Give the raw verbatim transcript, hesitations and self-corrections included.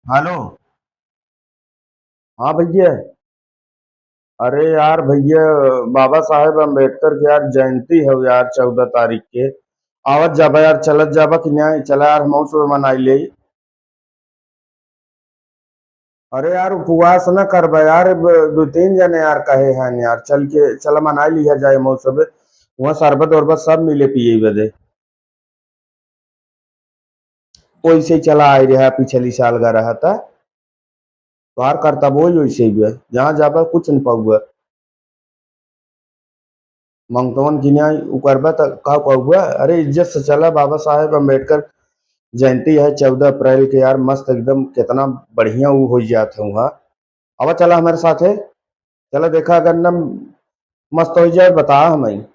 हेलो। हाँ भैया। अरे यार भैया, बाबा साहेब अम्बेडकर के यार जयंती है यार, चौदह तारीख के। आवत जाबा यार, चलत जाबा कि नहीं? चला यार, हम सब मनाई ले। अरे यार, उपवास न करबा यार, ब-, दो तीन जने यार कहे हैं यार, चल के, चला मनाई लिया जाए मौसम। वहाँ शरबत उरबत सब मिले पिए बदे। वैसे चला आए रहा, पिछली साल का रहा था। तोहार करतब वही वैसे ही है, जहाँ जाबा कुछ न पाउबा। मंगतवन की न्याय उ करबा त का पाउबा? अरे इज्जत से चला, बाबा साहेब अम्बेडकर जयंती है चौदह अप्रैल के यार, मस्त एकदम कितना बढ़िया उ हो जात है वहाँ। अब चला हमारे साथ है, चला देखा अगर न मस्त हो जाए बता हमें।